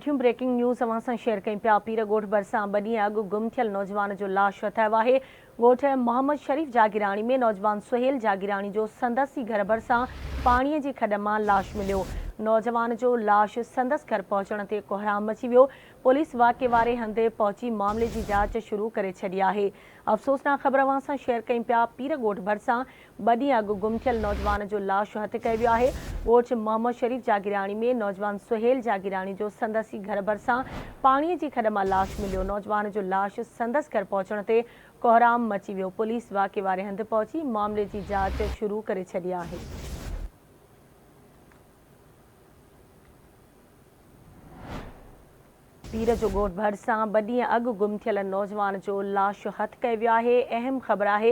مٺيون breaking news اوهان سان شيئر ڪيون پيا پير ڳوٺ ڀرسان ٻه ڏينهن اڳ گم ٿيل نوجوان جو لاش هٿ آيو آهي ڳوٺ محمد شريف جاگيراڻي ۾ نوجوان سهيل جاگيراڻي جو سندس ئي گهر ڀرسان پاڻي جي کڏ مان لاش مليو نوجوان جو لاش سندس گهر پهچڻ تي ڪهرام مچي ويو پوليس واقعي واري هنڌ پهچي معاملي جي جاچ شروع ڪري ڇڏي آهي افسوسناڪ خبر اوهان سان شيئر ڪيون پيا پير ڳوٺ ڀرسان ٻه ڏينهن اڳ گم ٿيل نوجوان جو لاش هٿ ڪيو ويو آهي. ڳوٺ محمد شريف جاگيراڻي ۾ نوجوان سهيل جاگيراڻي جو سندس ئي گهر ڀرسان پاڻي جي کڏ مان لاش مليو. نوجوان جو لاش سندس گهر پهچڻ تي ڪهرام مچي ويو. پوليس واقعي واري هنڌ پهچي معاملي جي جاچ شروع ڪري ڇڏي آهي. پير جو ڳوٺ ڀرسان ٻه ڏينهن اڳ گم ٿيل نوجوان جو لاش هٿ ڪيو ويو آهي اهم خبر آهي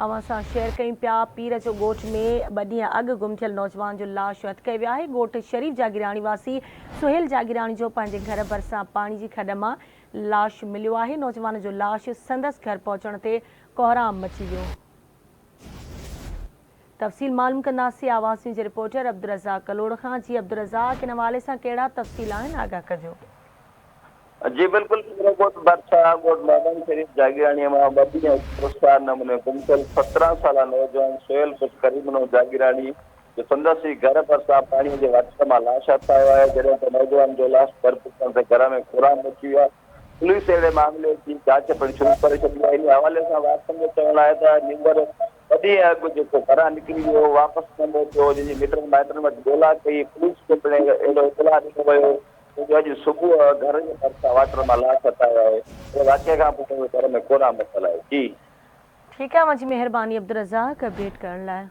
اوهان سان شيئر ڪيون پيا پير جو ڳوٺ ۾ ٻه ڏينهن اڳ گم ٿيل نوجوان جو لاش هٿ ڪيو ويو آهي ڳوٺ شريف جاگيراڻي واسي سهيل جاگيراڻي جو پنهنجي گهر ڀرسان پاڻي جي کڏ مان لاش مليو آهي نوجوان جو لاش سندس گهر پهچڻ تي ڪهرام مچي ويو. تفصيل معلوم ڪنداسين آواز نيوز جي رپورٽر عبدالرزاق ڪلوڙ کان جي عبدالرزاق ان حوالي سان ڪهڙا تفصيل آهن آگاهه ڪجو. جي بلڪل پورو ڳوٺ ڀرسان ڳوٺ محمد شريف جاگيراڻي مان ٻه ڏينهن اڳ پراسرار نموني گم ٿيل 17 سالا نوجوان سهيل پٽ ڪريمنو جاگيراڻي جو سندس ئي گهر ڀرسان پاڻي جي واٽر مان لاش هٿ آيو آهي جڏهن ته نوجوان جو لاش گهر پهچڻ تي گهر ۾ ڪهرام مچي ويو آهي پوليس اهڙي معاملي جي جاچ پڻ شروع ڪري ڇڏي آهي. انهي حوالي سان وارثن جو چوڻ آهي ته نينگر ٻه ڏينهن اڳ جيڪو گهران نڪري ويو هو واپس نه موٽيو هو جنهن جي مٽن مائٽن وٽ ڳولا ڪئي پوليس کي پڻ اهڙو اطلاع ڏنو ويو ڇو جو اڄ صبح گهر جي ڀرسان واٽر مان لاش هٿ آيو آهي اهڙي واقعي کان پوء گهر ۾ ڪوراهم متل آهي. جي. ٺيڪ آهي اوهان جي مهرباني عبدالرزاق اپڊيٽ ڪرڻ لاء.